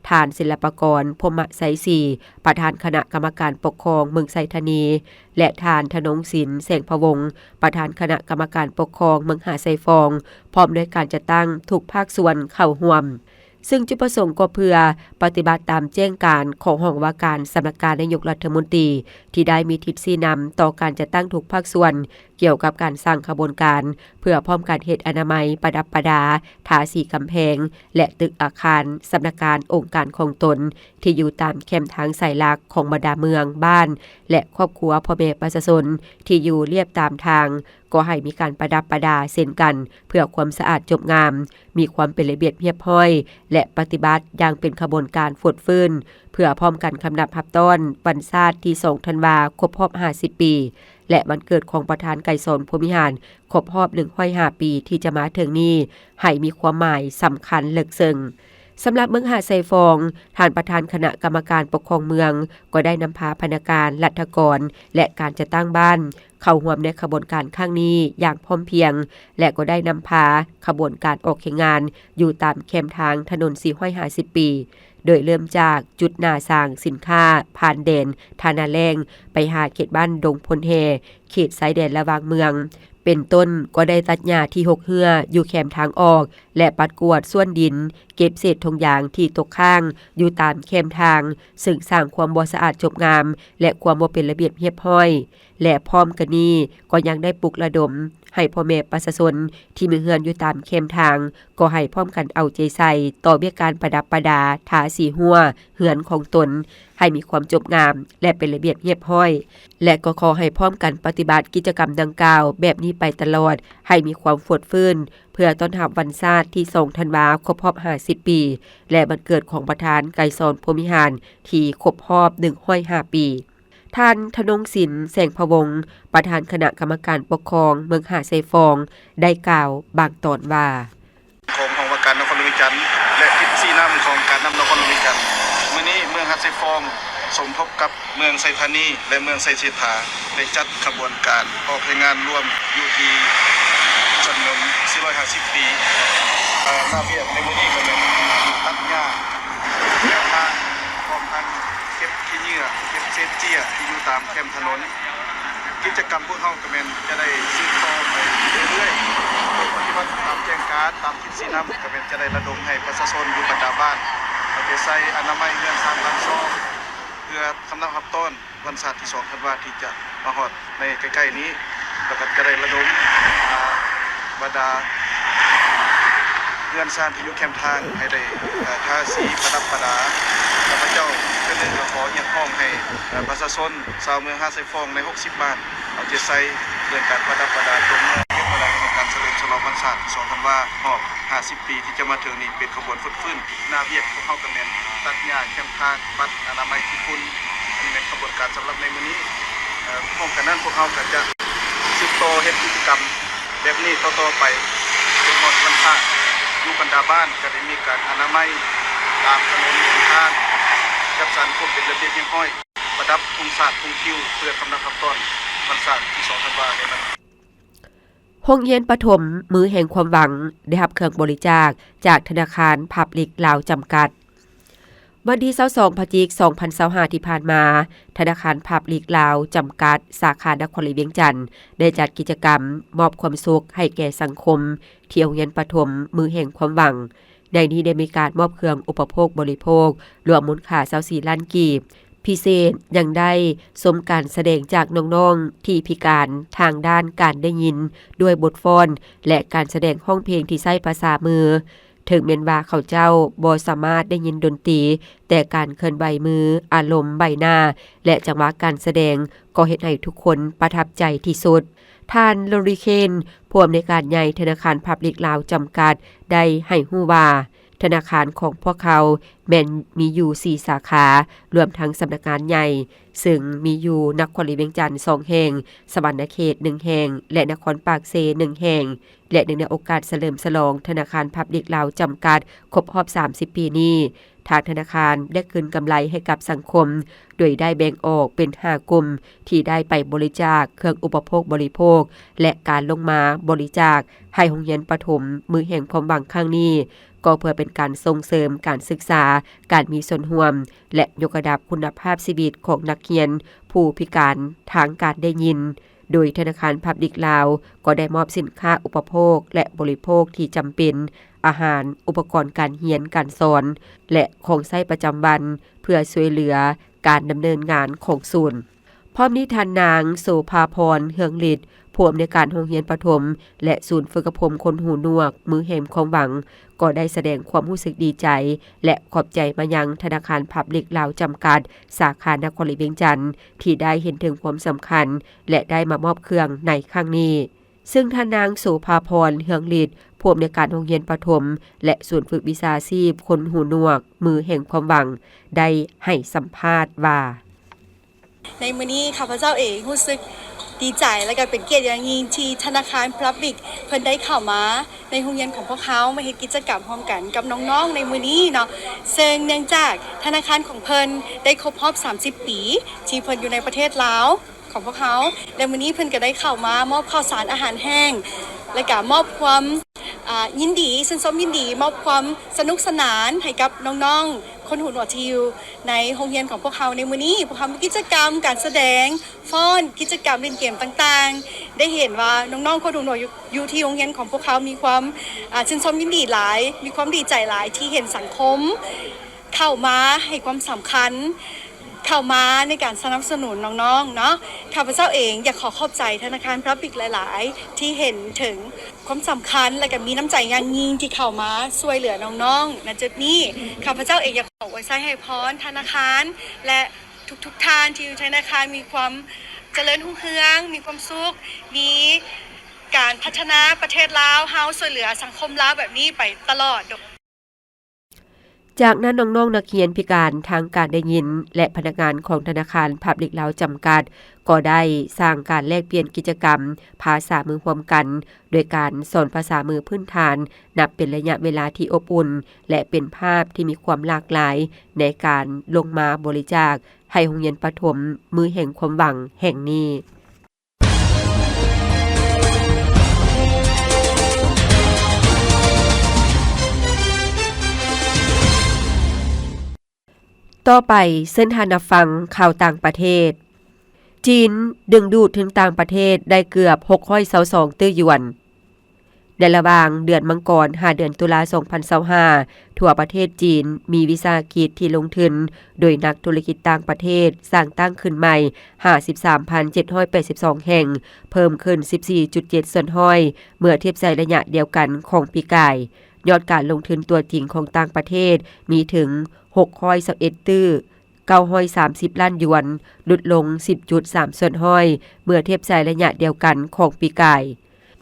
ທ່ານ ສິນລະປະກອນ ພົມມະໄຊສີ, ປະທານຄະນະກຳມະການປົກຄອງເມືອງໄຊທານີ ແລະ ທ່ານ ທະນົງສິນ ແສງພະວົງ, ປະທານຄະນະກຳມະການປົກຄອງເມືອງຫາດຊາຍຟອງ, ພ້ອມດ້ວຍການຈັດຕັ້ງທຸກພາກສ່ວນເຂົ້າຮ່ວມ. ຊຶ່ງຈຸດປະສົງກໍເພື່ອປະຕິບັດຕາມແຈ້ງການຂອງຫ້ອງວ່າການສຳນັກງານນາຍົກລັດຖະມົນຕີ ທີ່ໄດ້ມີທິດຊີ້ນຳຕໍ່ການຈັດຕັ້ງທຸກພາກສ່ວນ ກ່ຽວກັບການສ້າງຂະບວນການ ເພື່ອພ້ອມການເຮັດອະນາໄມ, ປະດັບປະດາ, ທາສີກຳແພງ ແລະ ຕຶກອາຄານສຳນັກງານອົງການຂອງຕົນ ທີ່ຢູ່ຕາມແຄມທາງສາຍຫຼັກຂອງບັນດາເມືອງ, ບ້ານ ແລະ ຄອບຄົວພໍ່ແມ່ປະຊາຊົນທີ່ຢູ່ລຽບຕາມທາງ ກໍໃຫ້ມີການປະດັບປະດາເຊັ່ນກັນ ເພື່ອຄວາມສະອາດຈົບງາມ, ມີຄວາມເປັນລະບຽບຮຽບຮ້ອຍ ແລະ ປະຕິບັດຢ່າງເປັນຂະບວນການຟົດຟື້ນ ເພື່ອພ້ອມກັນຄຳນັບຮັບຕ້ອນວັນຊາດທີສອງທັນວາ ຄົບຮອບຫ້າສິບປີ ແລະ ວັນເກີດຂອງປະທານໄກສອນ ພົມວິຫານ ຄົບຮອບໜຶ່ງຮ້ອຍຫ້າປີທີ່ຈະມາເຖິງນີ້ ໃຫ້ມີຄວາມໝາຍສຳຄັນເລິກເຊິ່ງ. ສຳລັບເມືອງຫາດຊາຍຟອງ, ທ່ານປະທານຄະນະກຳມະການປົກຄອງເມືອງ ກໍໄດ້ນຳພາພະນັກງານ, ລັດຖະກອນ ແລະ ການຈັດຕັ້ງບ້ານ ເຂົ້າຮ່ວມໃນຂະບວນການຄັ້ງນີ້ຢ່າງພ້ອມພຽງ ແລະ ກໍໄດ້ນຳພາຂະບວນການອອກແຮງງານຢູ່ຕາມແຄມທາງຖະໜົນສີ່ຮ້ອຍຫ້າສິບປີ ໂດຍເລີ່ມຈາກຈຸດໜ້າສາງສິນຄ້າຜ່ານແດນທ່ານາແລ້ງ ໄປຫາເຂດບ້ານດົງໂພນແຮ່ ເຂດຊາຍແດນລະຫວ່າງເມືອງ ເປັນຕົ້ນກໍໄດ້ຕັດຫຍ້າທີ່ຮົກເຮື້ອຢູ່ແຄມທາງອອກ ແລະ ປັດກວາດສ່ວນດິນ ເກັບເສດຖົງຢາງທີ່ຕົກຄ້າງຢູ່ຕາມແຄມທາງ ເຊິ່ງສ້າງຄວາມບໍ່ສະອາດຈົບງາມ ແລະ ຄວາມບໍ່ເປັນລະບຽບຮຽບຮ້ອຍ ແລະ ພ້ອມກັນນີ້ກໍຍັງໄດ້ປຸກລະດົມໃຫ້ພໍ່ແມ່ປະຊາຊົນທີ່ມີເຮືອນຢູ່ຕາມແຄມທາງ ກໍໃຫ້ພ້ອມກັນເອົາໃຈໃສ່ຕໍ່ວຽກການປະດັບປະດາ ທາສີຮົ້ວເຮືອນຂອງຕົນໃຫ້ມີຄວາມຈົບງາມ ແລະ ເປັນລະບຽບຮຽບຮ້ອຍ ແລະ ກໍຂໍໃຫ້ພ້ອມກັນປະຕິບັດກິດຈະກຳດັ່ງກ່າວແບບນີ້ໄປຕະຫຼອດ ໃຫ້ມີຄວາມຟົດຟື້ນ ເພື່ອຕ້ອນຮັບວັນຊາດທີສອງທັນວາ ຄົບຮອບຫ້າສິບປີ ແລະ ວັນເກີດຂອງປະທານໄກສອນ ພົມວິຫານ ທີ່ຄົບຮອບໜຶ່ງຮ້ອຍຫ້າປີ. ທ່ານ ທະນົງສິນ ແສງພະວົງ ປະທານຄະນະກຳມະການປົກຄອງເມືອງຫາດຊາຍຟອງ ໄດ້ກ່າວບາງຕອນວ່າ ຂອງຫ້ອງວ່າການນະຄອນຫຼວງວຽງຈັນ ແລະ ທິດຊີ້ນຳຂອງການນຳນະຄອນຫຼວງວຽງຈັນ. ມື້ນີ້ເມືອງຫາດຊາຍຟອງ ສົມທົບກັບເມືອງໄຊທານີ ແລະ ເມືອງໄຊເສດຖາ ໄດ້ຈັດຂະບວນການອອກແຮງງານລວມຢູ່ທີ່ຖະໜົນສີ່ຮ້ອຍຫ້າສິບປີ. ເອີ ໜ້າວຽກໃນມື້ນີ້ກໍແມ່ນຕັດຫຍ້າ ແນວທາງ ພ້ອມທັງເກັບຂີ້ເຫຍື້ອ ເກັບເສດເຈ້ຍທີ່ຢູ່ຕາມແຄມຖະໜົນ. ກິດຈະກຳພວກເຮົາກໍແມ່ນຈະໄດ້ສືບຕໍ່ໄປເລື້ອຍໆ ໂດຍປະຕິບັດຕາມແຈ້ງການ ຕາມທິດຊີ້ນຳ ກໍແມ່ນຈະໄດ້ລະດົມໃຫ້ປະຊາຊົນຢູ່ບັນດາບ້ານ ເອົາໃຈໃສ່ອະນາໄມເຮືອນຊານບ້ານຊ່ອງ ເພື່ອສຳລັບຮັບຕ້ອນ ວັນຊາດທີສອງທັນວາທີ່ຈະມາຮອດໃນໃກ້ໆນີ້ ແລ້ວກໍຈະໄດ້ລະດົມ ອ່າ ບັນດາເຮືອນຊານທີ່ຢູ່ແຄມທາງໃຫ້ໄດ້ ເອີ ທາສີປະດັບປະດາ. ຂ້າພະເຈົ້າເທື່ອໜຶ່ງກໍຂໍຮຽກຮ້ອງໃຫ້ ເອີ ປະຊາຊົນຊາວເມືອງຫາດຊາຍຟອງໃນຫົກສິບບ້ານ ເອົາໃຈໃສ່ເລື່ອງການປະດັບປະດາຕົວເມືອງ ເຮັດໃຫ້ໄດ້ໃນການສະເຫຼີມສະຫຼອງວັນຊາດທີສອງທັນວາ ຮອບຫ້າສິບປີທີ່ຈະມາເຖິງນີ້ ເປັນຂະບວນຟົດຟື້ນ. ໜ້າວຽກພວກເຮົາກໍແມ່ນຕັດຫຍ້າແຄມທາງ ປັດອະນາໄມຂີ້ຝຸ່ນ. ອັນນີ້ແມ່ນຂະບວນການສຳລັບໃນມື້ນີ້. ເອີ ພ້ອມກັນນັ້ນ ພວກເຮົາກໍຈະສືບຕໍ່ເຮັດກິດຈະກຳແບບນີ້ຕໍ່ໆໄປ ຈົນຮອດວັນພະ. ຢູ່ບັນດາບ້ານກໍໄດ້ມີການອະນາໄມຕາມຖະໜົນຫົນທາງ, ຈັດສັນຄວາມເປັນລະບຽບຮຽບຮ້ອຍ, ປະດັບທຸງສາດທຸງທິວ ເພື່ອສຳລັບຮັບຕ້ອນວັນຊາດທີສອງທັນວາໃນວັນ ໂຮງຮຽນປະຖົມມືແຫ່ງຄວາມຫວັງ ໄດ້ຮັບເຄື່ອງບໍລິຈາກຈາກທະນາຄານພາບລິກລາວຈຳກັດ. ວັນທີຊາວສອງ ພະຈິກ ສອງພັນຊາວຫ້າ ທີ່ຜ່ານມາ, ທະນາຄານພາບລິກລາວຈຳກັດ ສາຂານະຄອນຫຼວງວຽງຈັນ ໄດ້ຈັດກິດຈະກຳມອບຄວາມສຸກໃຫ້ແກ່ສັງຄົມ ທີ່ໂຮງຮຽນປະຖົມມືແຫ່ງຄວາມຫວັງ. ໃນນີ້ໄດ້ມີການມອບເຄື່ອງອຸປະໂພກບໍລິໂພກ ລວມມູນຄ່າຊາວສີ່ລ້ານກີບ. ພິເສດຍັງໄດ້ຊົມການສະແດງຈາກນ້ອງໆທີ່ພິການທາງດ້ານການໄດ້ຍິນ ດ້ວຍບົດຟ້ອນ ແລະ ການສະແດງຮ້ອງເພງທີ່ໃຊ້ພາສາມື. ເຖິງແມ່ນວ່າເຂົາເຈົ້າບໍ່ສາມາດໄດ້ຍິນດົນຕີ, ແຕ່ການເຄື່ອນໄຫວມື, ອາລົມໃບໜ້າ ແລະ ຈັງຫວະການສະແດງ ກໍເຮັດໃຫ້ທຸກຄົນປະທັບໃຈທີ່ສຸດ. ທ່ານ ໂລຣີ ເຄນ ຜູ້ອຳນວຍການໃຫຍ່ທະນາຄານພາບລິກລາວຈຳກັດ ໄດ້ໃຫ້ຮູ້ວ່າ ທະນາຄານຂອງພວກເຂົາແມ່ນມີຢູ່ສີ່ສາຂາ, ລວມທັງສຳນັກງານໃຫຍ່, ເຊິ່ງມີຢູ່ນະຄອນຫຼວງວຽງຈັນສອງແຫ່ງ, ສະຫວັນນະເຂດໜຶ່ງແຫ່ງ ແລະ ນະຄອນປາກເຊໜຶ່ງແຫ່ງ. ແລະ ເນື່ອງໃນໂອກາດສະເຫຼີມສະຫຼອງທະນາຄານພາບລິກລາວຈຳກັດຄົບຮອບສາມສິບປີນີ້, ທາງທະນາຄານໄດ້ຄືນກຳໄລໃຫ້ກັບສັງຄົມ ໂດຍໄດ້ແບ່ງອອກເປັນຫ້າກຸ່ມ ທີ່ໄດ້ໄປບໍລິຈາກເຄື່ອງອຸປະໂພກບໍລິໂພກ ແລະ ການລົງມາບໍລິຈາກໃຫ້ໂຮງຮຽນປະຖົມມືແຫ່ງຄວາມຫວັງຄັ້ງນີ້ ກໍເພື່ອເປັນການສົ່ງເສີມການສຶກສາ, ການມີສ່ວນຮ່ວມ ແລະ ຍົກລະດັບຄຸນນະພາບຊີວິດຂອງນັກຮຽນຜູ້ພິການທາງການໄດ້ຍິນ. ໂດຍທະນາຄານພາບລິກລາວກໍໄດ້ມອບສິນຄ້າອຸປະໂພກ ແລະ ບໍລິໂພກທີ່ຈຳເປັນ, ອາຫານ, ອຸປະກອນການຮຽນການສອນ ແລະ ຂອງໃຊ້ປະຈຳວັນ ເພື່ອຊ່ວຍເຫຼືອການດຳເນີນງານຂອງສູນ. ພ້ອມນີ້ທ່ານນາງ ໂສພາພອນ ເຮືອງລິດ ຜູ້ອຳນວຍການໂຮງຮຽນປະຖົມ ແລະ ສູນຝຶກອົບຮົມຄົນຫູໜວກ ມືແຫ່ງຄວາມຫວັງ ກໍໄດ້ສະແດງຄວາມຮູ້ສຶກດີໃຈ ແລະ ຂອບໃຈມາຍັງທະນາຄານພາບລິກລາວຈຳກັດ ສາຂານະຄອນຫຼວງວຽງຈັນ ທີ່ໄດ້ເຫັນເຖິງຄວາມສຳຄັນ ແລະ ໄດ້ມາມອບເຄື່ອງໃນຄັ້ງນີ້. ເຊິ່ງທ່ານນາງ ໂສພາພອນ ເຮືອງລິດ ຜູ້ອຳນວຍການໂຮງຮຽນປະຖົມ ແລະ ສູນຝຶກວິຊາຊີບຄົນຫູໜວກ ມືແຫ່ງຄວາມຫວັງ ໄດ້ໃຫ້ສຳພາດວ່າ ໃນມື້ນີ້ຂ້າພະເຈົ້າເອງຮູ້ສຶກດີໃຈ ແລະ ກໍເປັນກຽດຢ່າງຍິ່ງທີ່ທະນາຄານພາບລິກເພິ່ນໄດ້ເຂົ້າມາໃນໂຮງຮຽນຂອງພວກເຮົາ ມາເຮັດກິດຈະກຳຮ່ວມກັນກັບນ້ອງໆໃນມື້ນີ້ເນາະ. ເຊິ່ງເນື່ອງຈາກທະນາຄານຂອງເພິ່ນໄດ້ຄົບຮອບສາມສິບປີ ທີ່ເພິ່ນຢູ່ໃນປະເທດລາວຂອງພວກເຮົາ ແລະ ມື້ນີ້ເພິ່ນກໍໄດ້ເຂົ້າມາມອບເຂົ້າສານອາຫານແຫ້ງ ແລະ ກໍມອບຄວາມ ອ່າ ຍິນດີ ຊື່ນຊົມຍິນດີ ມອບຄວາມສະໜຸກສະໜານໃຫ້ກັບນ້ອງໆ ຄົນຫູໜວກທີ່ຢູ່ໃນໂຮງຮຽນຂອງພວກເຮົາໃນມື້ນີ້. ພວກເຮົາມີກິດຈະກຳການສະແດງຟ້ອນ, ກິດຈະກຳຫຼິ້ນເກມຕ່າງໆ. ໄດ້ເຫັນວ່ານ້ອງໆຄົນຫູໜວກຢູ່ ຢູ່ທີ່ໂຮງຮຽນຂອງພວກເຮົາມີຄວາມ ອ່າ ຊື່ນຊົມຍິນດີຫຼາຍ, ມີຄວາມດີໃຈຫຼາຍທີ່ເຫັນສັງຄົມເຂົ້າມາໃຫ້ຄວາມສຳຄັນ, ເຂົ້າມາໃນການສະໜັບສະໜູນນ້ອງໆເນາະ. ຂ້າພະເຈົ້າເອງຢາກຂໍຂອບໃຈທະນາຄານ Public ຫຼາຍໆ ທີ່ເຫັນເຖິງ ຄວາມສຳຄັນ ແລະ ກະມີນ້ຳໃຈຢ່າງຍິ່ງທີ່ເຂົ້າມາຊ່ວຍເຫຼືອນ້ອງໆ ນະຈຸດນີ້. ຂ້າພະເຈົ້າເອງຢາກຂໍອວຍໄຊໃຫ້ພອນທະນາຄານ ແລະ ທຸກໆທ່ານທີ່ຢູ່ທະນາຄານ ມີຄວາມຈະເລີນຮຸ່ງເຮືອງ, ມີຄວາມສຸກ, ມີການພັດທະນາປະເທດລາວເຮົາ, ຊ່ວຍເຫຼືອສັງຄົມລາວແບບນີ້ໄປຕະຫຼອດ. ຈາກນັ້ນ ນ້ອງໆນັກຮຽນພິການທາງການໄດ້ຍິນ ແລະ ພະນັກງານຂອງທະນາຄານ Public ລາວ ຈຳກັດ ກໍໄດ້ສ້າງການແລກປ່ຽນກິດຈະກຳພາສາມືຮ່ວມກັນ ໂດຍການສອນພາສາມືພື້ນຖານ ນັບເປັນໄລຍະເວລາທີ່ອົບອຸ່ນ ແລະ ເປັນພາບທີ່ມີຄວາມຫຼາກຫຼາຍໃນການລົງມາບໍລິຈາກໃຫ້ໂຮງຮຽນປະຖົມມື້ແຫ່ງຄວາມຫວັງແຫ່ງນີ້. ຕໍ່ໄປ ເຊີນທ່ານຮັບຟັງຂ່າວຕ່າງປະເທດ. ຈີນດຶງດູດທຶນຕ່າງປະເທດໄດ້ເກືອບຫົກຮ້ອຍຊາວສອງຕື້ຢວນ. ໃນລະຫວ່າງເດືອນມັງກອນຫາເດືອນຕຸລາ ສອງພັນຊາວຫ້າ ທົ່ວປະເທດຈີນມີວິສາຫະກິດທີ່ລົງທຶນໂດຍນັກທຸລະກິດຕ່າງປະເທດສ້າງຕັ້ງຂຶ້ນໃໝ່ ຫ້າສິບສາມພັນເຈັດຮ້ອຍແປດສິບສອງແຫ່ງ, ເພີ່ມຂຶ້ນ ສິບສີ່ຈຸດເຈັດສ່ວນຮ້ອຍ ເມື່ອທຽບໃສ່ໄລຍະດຽວກັນຂອງປີກາຍ. ຍອດການລົງທຶນຕົວຈິງຂອງຕ່າງປະເທດມີເຖິງ ຫົກຮ້ອຍຊາວເອັດຕື້ ເກົ້າຮ້ອຍສາມສິບລ້ານຢວນ, ຫຼຸດລົງ ສິບຈຸດສາມສ່ວນຮ້ອຍ ເມື່ອທຽບໃສ່ໄລຍະດຽວກັນຂອງປີກາຍ.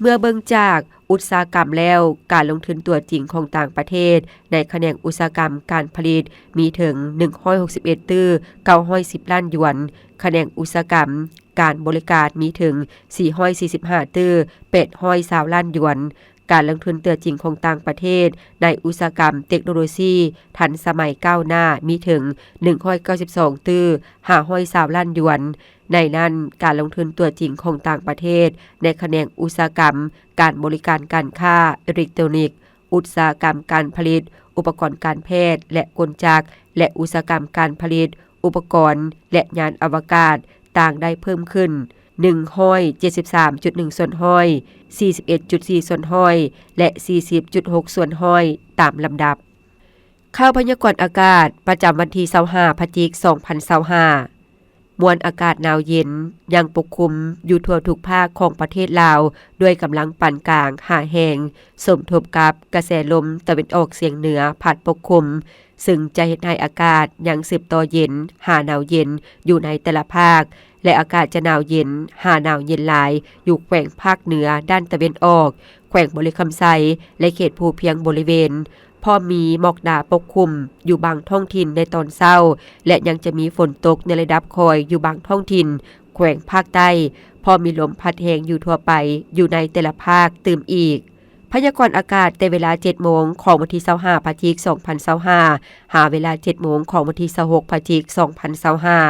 ເມື່ອເບິ່ງຈາກອຸດສາຫະກຳແລ້ວ, ການລົງທຶນຕົວຈິງຂອງຕ່າງປະເທດໃນຂະແໜງອຸດສາຫະກຳການຜະລິດມີເຖິງ ໜຶ່ງຮ້ອຍຫົກສິບເອັດຕື້ ເກົ້າຮ້ອຍສິບລ້ານຢວນ, ຂະແໜງອຸດສາຫະກຳການບໍລິການມີເຖິງ ສີ່ຮ້ອຍສີ່ສິບຫ້າຕື້ ແປດຮ້ອຍຊາວລ້ານຢວນ, ການລົງທຶນຕົວຈິງຂອງຕ່າງປະເທດໃນອຸດສາຫະກຳເຕັກໂນໂລຊີທັນສະໄໝກ້າວໜ້າມີເຖິງ ໜຶ່ງຮ້ອຍເກົ້າສິບສອງຕື້ ຫ້າຮ້ອຍຊາວລ້ານຢວນ. ໃນນັ້ນ, ການລົງທຶນຕົວຈິງຂອງຕ່າງປະເທດໃນຂະແໜງອຸດສາຫະກຳການບໍລິການການຄ້າ, ເອເລັກໂຕຣນິກ, ອຸດສາຫະກຳການຜະລິດ, ອຸປະກອນການແພດ ແລະ ກົນຈັກ ແລະ ອຸດສາຫະກຳການຜະລິດ, ອຸປະກອນ ແລະ ຍານອະວະກາດ ຕ່າງໄດ້ເພີ່ມຂຶ້ນ ໜຶ່ງຮ້ອຍເຈັດສິບສາມຈຸດໜຶ່ງສ່ວນຮ້ອຍ, ສີ່ສິບເອັດຈຸດສີ່ສ່ວນຮ້ອຍ ແລະ ສີ່ສິບຈຸດຫົກສ່ວນຮ້ອຍຕາມລຳດັບ. ຂ່າວພະຍາກອນອາກາດປະຈຳວັນທີຊາວຫ້າ ພະຈິກ ສອງພັນຊາວຫ້າ. ມວນອາກາດໜາວເຢັນຍັງປົກຄຸມຢູ່ທົ່ວທຸກພາກຂອງປະເທດລາວ ດ້ວຍກຳລັງປານກາງຫາແຮງ, ສົມທົບກັບກະແສລົມຕາເວັນອອກສຽງເໜືອພັດປົກຄຸມ, ເຊິ່ງຈະເຮັດໃຫ້ອາກາດຍັງສືບຕໍ່ເຢັນຫາໜາວເຢັນຢູ່ໃນແຕ່ລະພາກ ແລະ ອາກາດຈະໜາວເຢັນຫາໜາວເຢັນຫຼາຍຢູ່ແຂວງພາກເໜືອດ້ານຕາເວັນອອກ, ແຂວງບໍລິຄຳໄຊ ແລະ ເຂດພູພຽງບໍລິເວນ, ພ້ອມມີໝອກໜາປົກຄຸມຢູ່ບາງທ້ອງຖິ່ນໃນຕອນເຊົ້າ ແລະ ຍັງຈະມີຝົນຕົກໃນລະດັບຄ່ອຍຢູ່ບາງທ້ອງຖິ່ນແຂວງພາກໃຕ້, ພ້ອມມີລົມພັດແຮງຢູ່ທົ່ວໄປຢູ່ໃນແຕ່ລະພາກຕື່ມອີກ. ພະຍາກອນອາກາດແຕ່ເວລາເຈັດໂມງຂອງວັນທີຊາວຫ້າ ພະຈິກ ສອງພັນຊາວຫ້າ ຫາເວລາເຈັດໂມງຂອງວັນທີຊາວຫົກ ພະຈິກ ສອງພັນຊາວຫ້າ.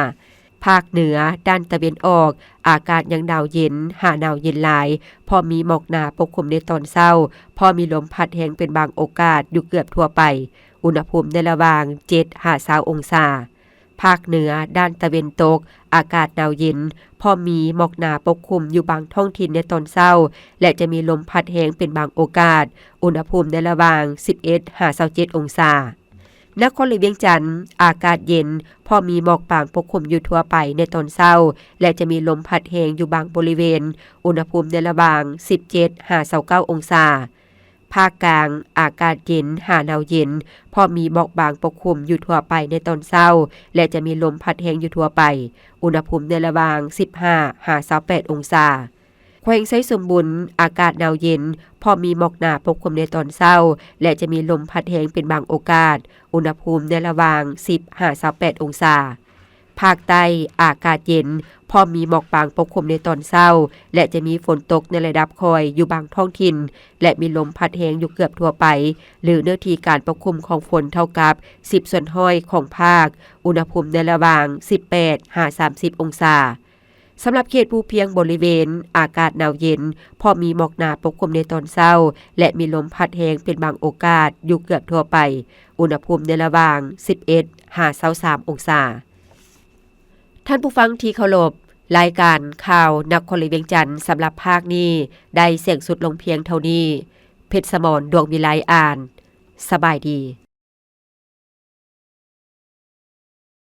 ພາກເໜືອດ້ານຕາເວັນອອກ ອາກາດຍັງໜາວເຢັນຫາໜາວເຢັນຫຼາຍ, ພ້ອມມີໝອກໜາປົກຄຸມໃນຕອນເຊົ້າ, ພ້ອມມີລົມພັດແຮງເປັນບາງໂອກາດຢູ່ເກືອບທົ່ວໄປ, ອຸນຫະພູມໃນລະຫວ່າງ ເຈັດ ຫາ ຊາວອົງສາ. ພາກເໜືອດ້ານຕາເວັນຕົກ ອາກາດໜາວເຢັນ, ພ້ອມມີໝອກໜາປົກຄຸມຢູ່ບາງທ້ອງຖິ່ນໃນຕອນເຊົ້າ ແລະ ຈະມີລົມພັດແຮງເປັນບາງໂອກາດ, ອຸນຫະພູມໃນລະຫວ່າງ ສິບເອັດ ຫາ ຊາວເຈັດອົງສາ. ນະຄອນຫຼວງວຽງຈັນ ອາກາດເຢັນ, ພໍມີໝອກບາງປົກຄຸມຢູ່ທົ່ວໄປໃນຕອນເຊົ້າ ແລະ ຈະມີລົມພັດແຮງຢູ່ບາງບໍລິເວນ, ອຸນຫະພູມໃນລະຫວ່າງ ສິບເຈັດ ຫາ ຊາວເກົ້າອົງສາ. ພາກກາງ ອາກາດເຢັນຫາໜາວເຢັນ, ພໍມີໝອກບາງປົກຄຸມຢູ່ທົ່ວໄປໃນຕອນເຊົ້າ ແລະ ຈະມີລົມພັດແຮງຢູ່ທົ່ວໄປ, ອຸນຫະພູມໃນລະຫວ່າງ ສິບຫ້າ ຫາ ຊາວແປດອົງສາ. ແຂວງໄຊສົມບູນ ອາກາດໜາວເຢັນ, ພໍມີໝອກໜາປົກຄຸມໃນຕອນເຊົ້າ ແລະ ຈະມີລົມພັດແຮງເປັນບາງໂອກາດ, ອຸນຫະພູມໃນລະຫວ່າງ ສິບ ຫາ ຊາວແປດອົງສາ. ພາກໃຕ້ ອາກາດເຢັນ, ພໍມີໝອກບາງປົກຄຸມໃນຕອນເຊົ້າ ແລະ ຈະມີຝົນຕົກໃນລະດັບຄ່ອຍຢູ່ບາງທ້ອງຖິ່ນ ແລະ ມີລົມພັດແຮງຢູ່ເກືອບທົ່ວໄປ ຫຼື ເນື້ອທີ່ການປົກຄຸມຂອງຝົນເທົ່າກັບ ສິບສ່ວນຮ້ອຍຂອງພາກ, ອຸນຫະພູມໃນລະຫວ່າງ ສິບແປດ ຫາ ສາມສິບອົງສາ. ສຳລັບເຂດພູພຽງບໍລິເວນ ອາກາດໜາວເຢັນ ເພາະມີໝອກໜາປົກຄຸມໃນຕອນເຊົ້າ ແລະ ມີລົມພັດແຮງເປັນບາງໂອກາດ ຢູ່ເກືອບທົ່ວໄປ. ອຸນຫະພູມໃນລະຫວ່າງ ສິບເອັດ ຫາ ຊາວສາມ ອົງສາ. ທ່ານຜູ້ຟັງທີ່ເຄົາລົບ, ລາຍການຂ່າວນະຄອນຫຼວງວຽງຈັນ ສຳລັບພາກນີ້ ໄດ້ສິ້ນສຸດລົງພຽງເທົ່ານີ້. ເພັດສະໝອນ ດວງວິໄລ ອ່ານ. ສະບາຍດີ.